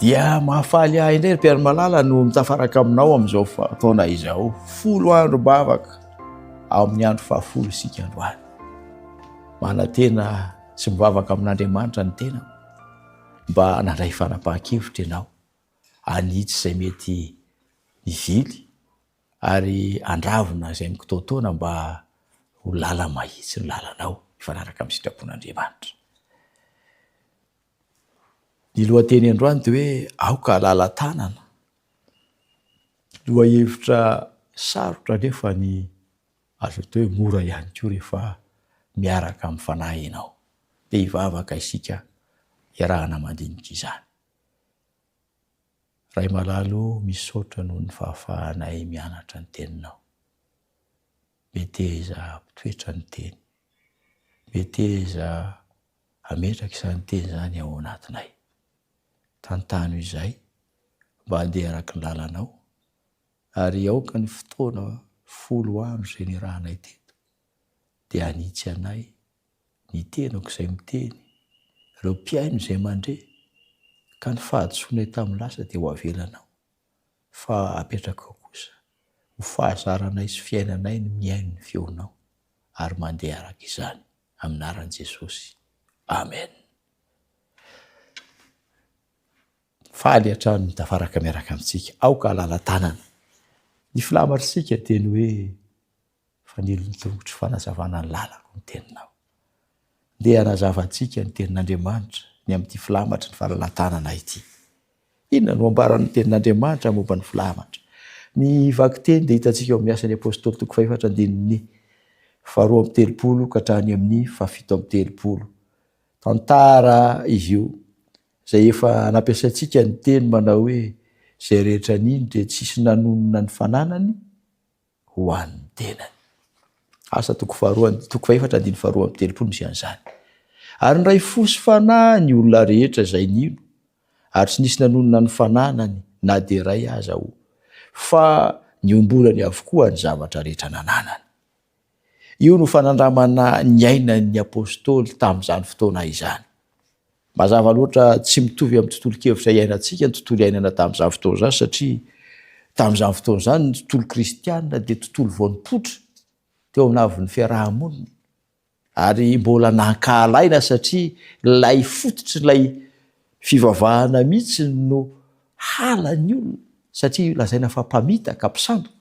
Dia mahafaly ahy indray ry mpiara-malala no mitafaraka aminao amin'izao fotoana izao. Folo androm-bavaka ao amin'ny andro fahafolo isika androany. Manantena sy mivavaka amin'Andriamanitra ny tenako mba nandray fanapahan-kevitra ianao hanitsy izay mety nivily ary handravona izay mikitoatoana mba ho lala-mahitsy ny lalanao hifanaraka amin'ny sitrapon'Andriamanitra. Ny lohateny androany dia hoe aoka halala-tanana. Lohahevitra sarotra anefa ny azo atao hoe mora ihany koa rehefa miaraka amin'ny fanahy ianao. Dia hivavaka isika hiarahana mandinika izany. Ray malala o, misaotra noho ny fahafahanay mianatra ny teninao. Meteza hampitoetra ny teny. Meteza hametraka izany teny izany ao anatinay. Tantano izay mba handeha araka ny lalanao ary aoka ny fotoana folo andro izay nirahanay teto dia hanitsy anay ny tenako izay miteny, ireo mpihaino izay mandre, ka ny fahadisoanay tamin'ny lasa dia ho avelanao, fa apetrakao kosa ho fahazaranay sy fiainanay ny mihaino ny feonao ary mandeha araka izany, amin'ny anaran'i Jesosy. Amen. Faly hatrany ny tafaraka miaraka amintsika. Aoka halala-tanana. Ny filamartsika dia ny hoe Fanilo ny tongotro fanazavana ny lalako ny teninao. Ndeha hanazava antsika ny tenin'Andriamanitra ny amin'ity filamatry ny fahalalahan-tanana ity. Inona no ambaran'ny tenin'Andriamanitra momba ny filamatra? Ny vakiteny dia hitantsika ao amin'ny Asan'ny Apostoly toko fahefatra andininy faharoa amby telopolo ka hatrany amin'ny fahafito amby telopolo. Tantara izy io izay efa nampiasaintsika ny teny manao hoe izay rehetra nino dia tsisy nanonona ny fananany ho an'ny tenany. Asa toko faharoa, toko fahefatra andininy faharoa amby telopolo misy an'izany. Ary niray fo sy fanahy ny olona rehetra izay nino, ary tsy nisy nanonona ny fananany na dia iray aza ho, fa niombonany avokoa ny zavatra rehetra nananany. Io no fanandramana niainan'ny apostoly tamin'izany fotoana izany. Mazava loatra tsy mitovy amin'ny tontolon-kevitra iainantsika ny tontolo iainana tamin'izany fotoana izany satria tamin'izany fotoana izany ny tontolo kristiana dia tontolo vao nipoitra teo amin'ny haavon'ny fiaraha-monina ary mbola nankahalaina satria ilay fototr'ilay fivavahana mihitsy no halan'ny olona satria lazaina fa mpamitaka, mpisandoka.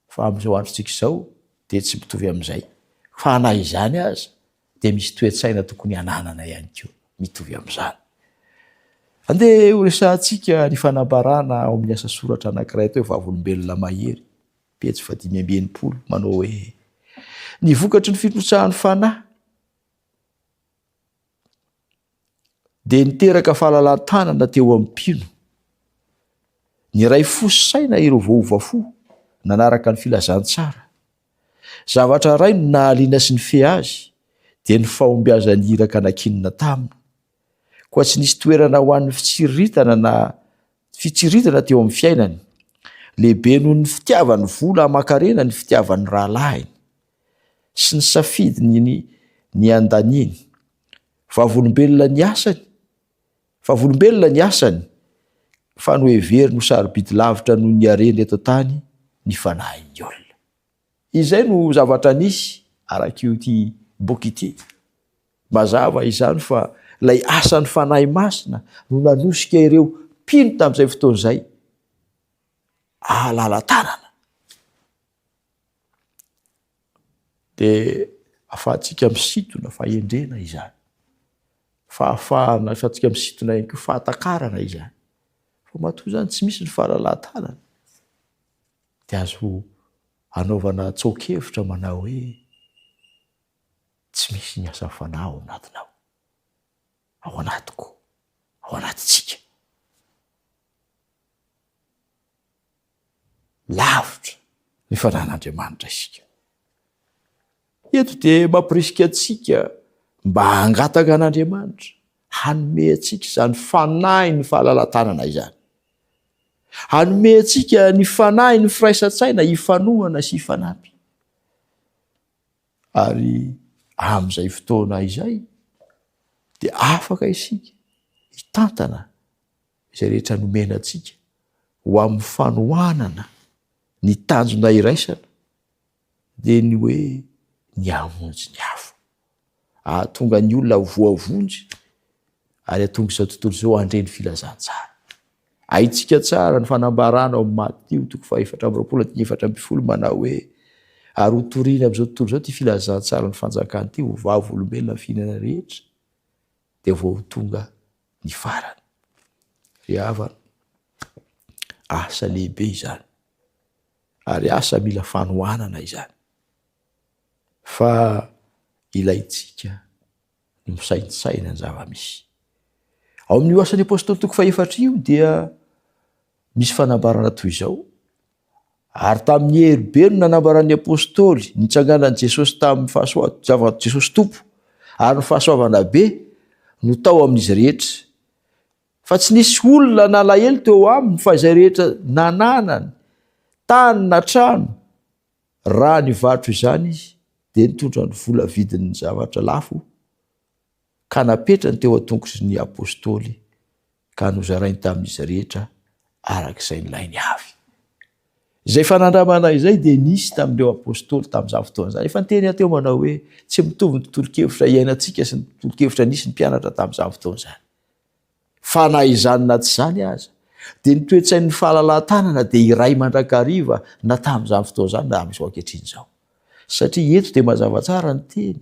Fa amin'izao androntsika izao dia tsy mitovy amin'izay. Fa na izany aza dia misy toe-tsaina tokony hananana ihany koa mitovy amin'izany. Andeha horesahantsika ny fanambarana ao amin'ny asa soratra anankiray atao hoe Vavolombelona Mahery, pejy fahadimy amby 60, manao hoe, Ny vokatry ny firotsahan'ny fanahy dia niteraka fahalalahan-tanana teo amin'ny mpino. Niray fo sy saina ireo voaova fo nanaraka ny filazantsara. Zavatra iray no nahaliana sy nifehy azy, dia ny fahombiazan'ny iraka nankinina taminy. Koa tsy nisy toerana ho an'ny fitsiriritana na fitsiritana teo amin'ny fiainany. Lehibe noho ny fitiavany vola aman-karena ny fitiavany rahalahiny sy ny safidiny ny ny andaniny. Vavolombelona ny asany, vavolombelona ny asany fa noheveriny ho sarobidy lavitra noho ny harena eto an-tany ny fanahin'ny olona. Izay no zavatra nisy araka io ity boky ity. Mazava izany fa ilay asan'ny Fanahy Masina no nanosika ireo mpino tamin'izay fotoana izay ahalala-tanana. Dia ahafahantsika misintona fahendrena izany. Fahafahana, ahafahantsika misintona ihany koa fahatakarana izany. Fa matoa izany tsy misy ny fahalalahan-tanana dia azo anaovana tsoa-kevitra manao hoe Tsy misy ny asan'ny Fanahy ao anatinao, ao anatiko, ao anatintsika. Lavitra ny Fanahin'Andriamanitra isika. Eto dia mampirisika antsika mba hangataka an'Andriamanitra hanome antsika izany fanahin'ny fahalalahan-tanana izany. Hanome antsika ny fanahin'ny firaisan-tsaina hifanohana sy hifanampy. Ary amin'izay fotoana izay dia afaka isika hitantana Izay rehetra nomena antsika ho amin'ny fanohanana ny tanjona iraisana dia ny hoe ny hamonjy ny hafa. Hahatonga ny olona ho voavonjy ary hahatonga izao tontolo izao handre ny filazantsara. Haintsika tsara ny fanambarana ao amin'ny Matio toko fahefatra amby 24 andininy 14 manao hoe ary hotorina amin'izao tontolo izao ity filazantsara ny fanjakana ity ho vavolombelona ny firenena rehetra dia vao ho tonga ny farany. Ry havana, asa lehibe izany ary asa mila fanohanana izany fa ilaintsika ny misaintsaina ny zava-misy. Ao amin'io asan'ny apostoly toko fahefatra io dia misy fanambarana toy izao, ary tamin'ny hery be no nanambaran'ny apostoly nitsanganan'i Jesosy tamin'ny fahasoavan'i Jesosy Tompo, ary ny fahasoavana be no tao amin'izy rehetra. Fa tsy nisy olona nalahelo teo aminy fa izay rehetra nananany, tany na trano, raha nivarotra izany izy dia nitondra ny vola vidin'ny zavatra lafo ka napetrany teo an-tongotry ny apostoly ka nozarainy tamin'izy rehetra araka izay nilainy avy. Izay fanandramana izay dia nisy tamin'ireo apostoly tamin'izany fotoana izany. Efa niteny aho teo manao hoe tsy mitovy ny tontolon-kevitra iainantsika sy ny tontolon-kevitra nisy ny mpianatra tamin'izany fotoana izany. Fa na izany na tsy izany aza, dia ny toe-tsain'ny fahalalahan-tanana dia iray mandrakariva na tamin'izany fotoana izany na amin'izao ankehitriny izao. Satria eto dia mazava tsara ny teny.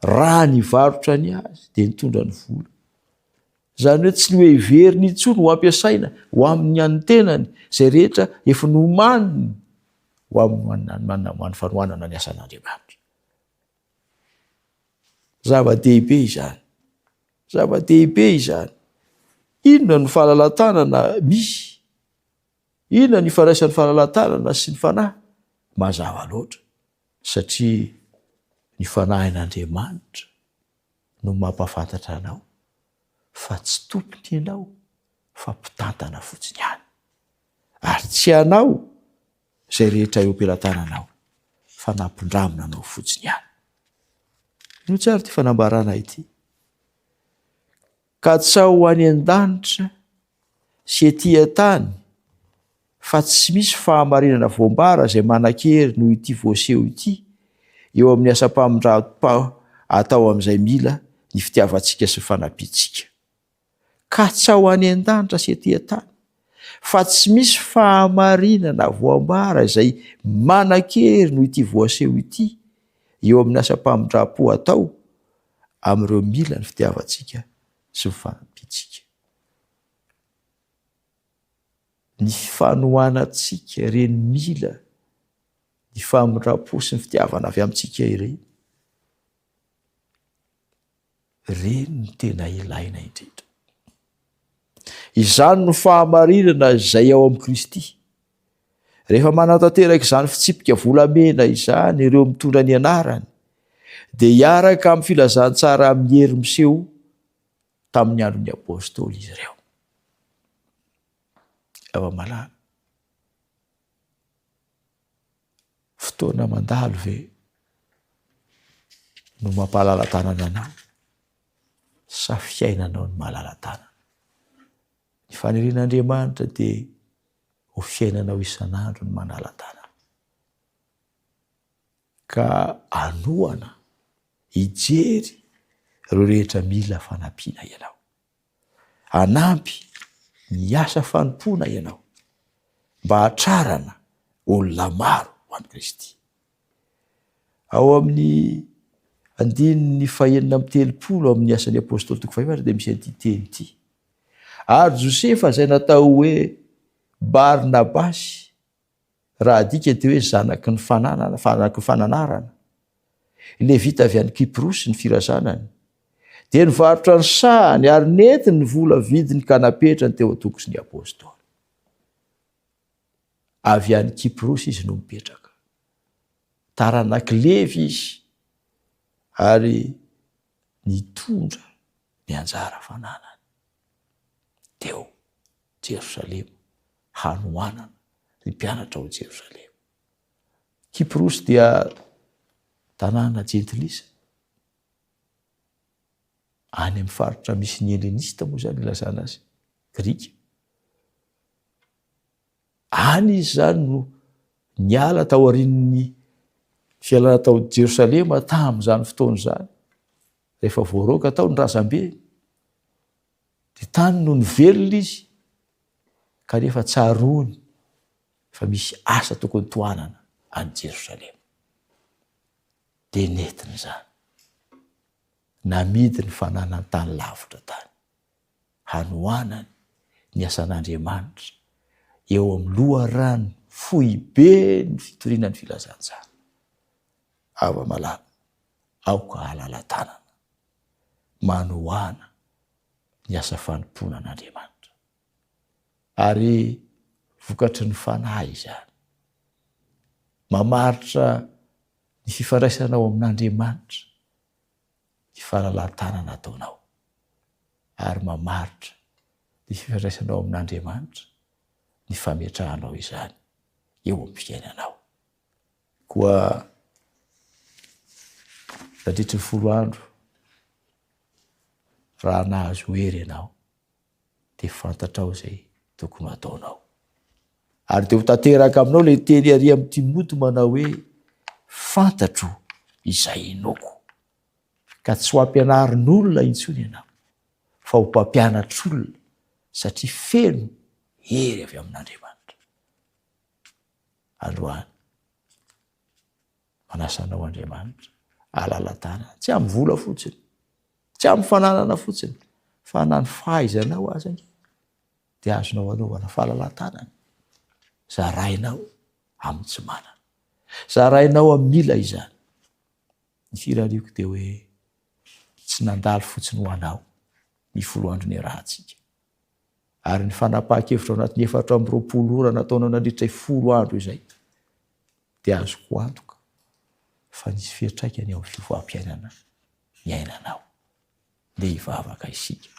Raha nivarotra ny azy dia nitondra ny vola. Izany hoe tsy noheveriny intsony ho ampiasaina ho amin'ny an'ny tenany izay rehetra efa nomaniny ho amin'ny fanohanana ny asan'Andriamanitra. Zava-dehibe izany. Zava-dehibe izany. Inona no fahalalahan-tanana misy? Inona ny ifandraisan'ny fahalalahan-tanana sy ny fanahy? Mazava loatra, satria ny fanahin'Andriamanitra no mampahafantatra anao fa tsy tompony ianao fa mpitantana fotsiny ihany. Ary tsy anao izay rehetra eo am-pelatananao fa nampindramina anao fotsiny ihany. Ino tsara ity fanambarana ity? Katsaho any an-danitra sy ety an-tany fa tsy misy fahamarinana voambara izay manan-kery noho ity voaseho ity eo amin'ny asam-pamindram-po atao amin'izay mila ny fitiavantsika sy ny fanampiantsika. Katsaho any an-danitra sy ety an-tany, fa tsy misy fahamarinana voambara izay manan-kery noho ity voaseho ity eo amin'ny asam-pamindram-po atao amin'ireo mila ny fitiavantsika sy ny fanampiantsika. Ny fanohanantsika ireny mila ny famindram-po sy ny fitiavana avy amintsika ireny. Ireny no tena ilaina indrindra. Izany no fahamarinana izay ao amin'i Kristy. Rehefa manatanteraka izany fitsipika volamena izany ireo mitondra ny anarany, dia hiaraka amin'ny filazantsara amin'ny hery miseho tamin'ny andron'ny apostoly izy ireo. Zava-malala. Fotoana mandalo ve no mampahalala-tanana anao sa fiainanao no mahalala-tanana? Ny fanirian'Andriamanitra dia ho fiainanao isan'andro ny manala-tanana. Ka hanohana, hijery ireo rehetra mila fanampiana ianao. Hanampy ny asa fanompoana ianao mba hahatrarana olona maro ho an'i Kristy. Ao amin'ny andininy fahenina amby 30 amin'ny Asan'ny Apostoly toko fahefatra dia misy an'ity teny ity. Ary Josefa izay natao hoe Barnabasy Raha adika dia hoe zanaky ny fananana, zanaky ny fananarana. Levita avy any Kyprosy ny firazanany. Dia nivarotra ny sahany ary nentiny ny vola vidiny ka napetrany teo an-tongotry ny Apostoly. Avy any Kyprosy izy no mipetraka. Taranak'i Levy izy ary nitondra ny anjara fananany teo Jerosalema hanoanana ny mpianatra ao Jerosalema. Kyprosy dia tanàna jentilisa. Any amin'ny faritra misy ny Helenista moa izany ilazana azy, Grika. Any izy izany no niala taorian'ny fialana tao Jerosalema tamin'izany fotoana izany. Rehefa voaroaka tao ny razambeny, dia tany no nivelona izy, kanefa tsaroany fa misy asa tokony tohanana any Jerosalema. Dia nentiny izany. Namidy ny fananany tany lavitra tany, hanohanany ny asan'Andriamanitra eo amin'ny loharano foiben'ny fitoriana ny filazantsara. Hava-malala, aoka hahalala-tanana, manohana ny asa fanompoana an'Andriamanitra. Ary vokatry ny fanahy izany. Mamaritra ny fifandraisanao amin'Andriamanitra ny fahalalahan-tanana ataonao. Ary mamaritra ny fifandraisanao amin'Andriamanitra ny fametrahanao izany eo amin'ny fiainanao. Koa nandritry ny folo andro, raha nahazo hery ianao, dia fantatrao izay tokony ho ataonao. Ary dia ho tanteraka aminao ilay teny ary amin'i Timoty manao hoe, fantatro izay inoako. Ka tsy ho ampianarin'olona intsony ianao, fa ho mpampianatr'olona, satria feno hery avy amin'Andriamanitra. Androany, manasa anao Andriamanitra, alala-tanana, tsy amin'ny vola fotsiny, Tsy amin'ny fananana fotsiny fa na ny fahaizanao aza ange dia azonao anaovana fahalalahan-tanana. Zarainao amin'ny tsy manana. Zarainao amin'ny mila izany. Ny firariako dia hoe tsy nandalo fotsiny ho anao ny folo andro niarahantsika. Ary ny fanapahan-kevitra ao anatin'ny 24 ora nataonao nandritra izay folo andro izay dia azoko antoka fa nisy fiantraikany eo amin'ny fiovam-piainana niainanao. Ndeha hivavaka isika.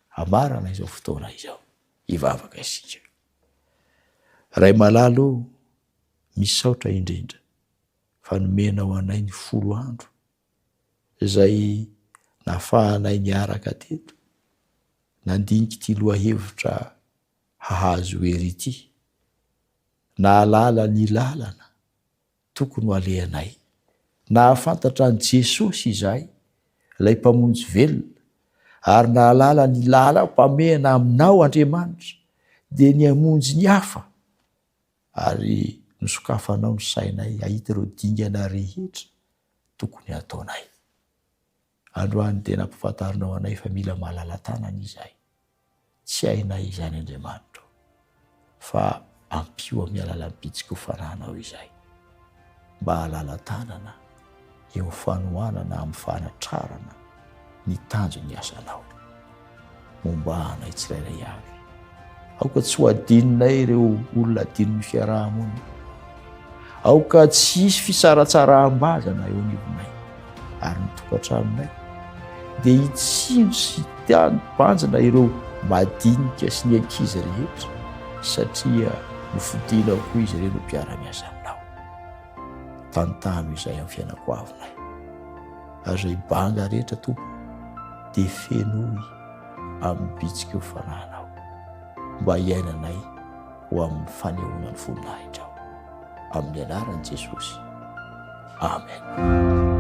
Hamarana izao fotoana izao. Hivavaka isika. Ray malala o, misaotra indrindra fa nomenao anay ny folo andro izay nafahanay niaraka teto nandinika ity lohahevitra hahazo hery ity, nahalala ny lalana tokony ho alehanay. Nahafantatra an'i Jesosy izahay, ilay Mpamonjy velona, ary nahalala ny laharam-pahamehana aminao, Andriamanitra, dia ny hamonjy ny hafa, ary nosokafanao ny sainay hahita ireo dingana rehetra tokony hataonay. Androany dia nampifantarinao anay fa mila malala-tanana izahay. Tsy hainay izany Andriamanitra o, fa ampio amin'ny alalan'ny bitsiky ho fananao izahay, mba halala-tanana eo amin'ny fanohanana amin'ny fanatrarana ny tanjon'ny asanao. Momba anay tsirairay avy. Aoka tsy ho adinonay ireo olona adinon'ny fiaraha-monina. Aoka tsy hisy fisaratsaraham-bazana eo anivonay ary ny tokantranonay dia hitsinjo sy hibanjina ireo madinika sy ny ankizy rehetra satria nofidinao koa izy ireny ho mpiara-miasa aminao. Tantano izay amin'ny fiainako avinay. Ary izay banga rehetra Tompo dia fenoy amin'ny bitsiky ho fanahinao mba hiainanay ho amin'ny fanehoana ny voninahitrao. Amin'ny anaran'i Jesosy. Amen.